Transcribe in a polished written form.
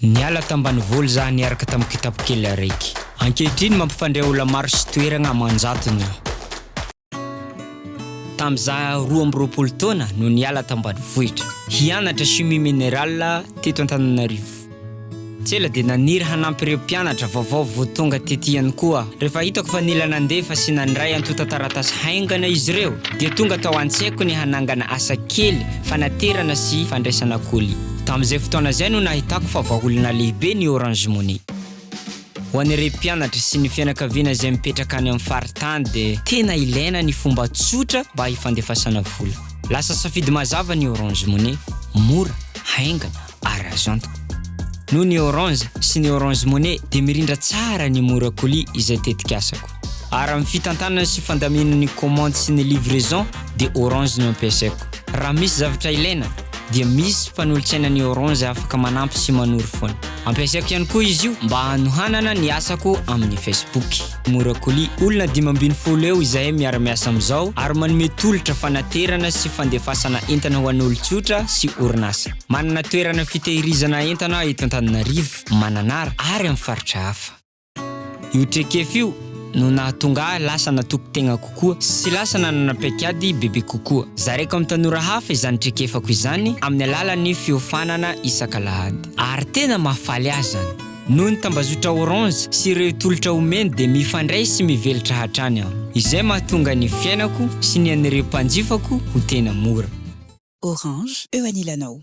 Niala tambanivolo za niaraka tamin'ny kitapo kely araiky. Ankehitriny mampifandray olona maro sy toeragna aman-jatony aho. Tamin'ny za 22 taona no niala tambanivohitra, hianatra chimie minérale teto Antananarivo. Tsy ela dia naniry hanampy ireo mpianatra vaovao vao tonga tety ihany koa aho. Rehefa hitako fa nila nandefa sy nandray antontan-taratasy haingana izy ireo, dia tonga tao an-tsaiko ny hanangana asa kely fanaterana sy fandraisana colis. Tamin'izay fotoana izay no nahitako fa vahaolana lehibe ny Orange Money. Ho an'ireo mpianatra sy ny fianakaviana izay mipetraka any amin'ny faritany dia tena ilaina ny fomba tsotra mba hifandefasana vola. Lasa safidy mazava ny Orange Money, mora, haingana ary azo antoka. Noho ny Orange sy ny Orange Money dia mirindra tsara ny Mora Colis izay tetikasako. Ary amin'ny fitantanana sy fandaminana ny commande sy ny livraison dia Orange no ampiasaiko. Raha misy zavatra ilaina dia misy mpanolotsaina ny Orange afaka manampy sy manoro foana. Ampiasaiko ihany koa izy io mba hanohanana ny asako amin'ny Facebook. Mora Colis, olona 15 eo izahay miara-miasa amin'izao ary manome tolotra fanaterana sy fandefasana entana ho an'olon-tsotra sy orinasa. Manana toerana fitehirizana entana aho eto Antananarivo, Mananara ary amin'ny faritra hafa. Io traikefa io no nahatonga ahy lasa natoky tegna kokoa sy lasa nanana paikady bebe kokoa. Zaraiko amin'ny tanora hafa izany traikefako izany amin'ny alalan'ny fiofanana isak'alahady. Ary tena mahafaly ahy izany. Noho ny tambazotra Orange sy ireo tolotra omeny dia mifandray sy mivelatra hatrany aho. Izay mahatonga ny fiainako sy ny an'ireo mpanjifako ho tena mora. Orange, eo anilanao.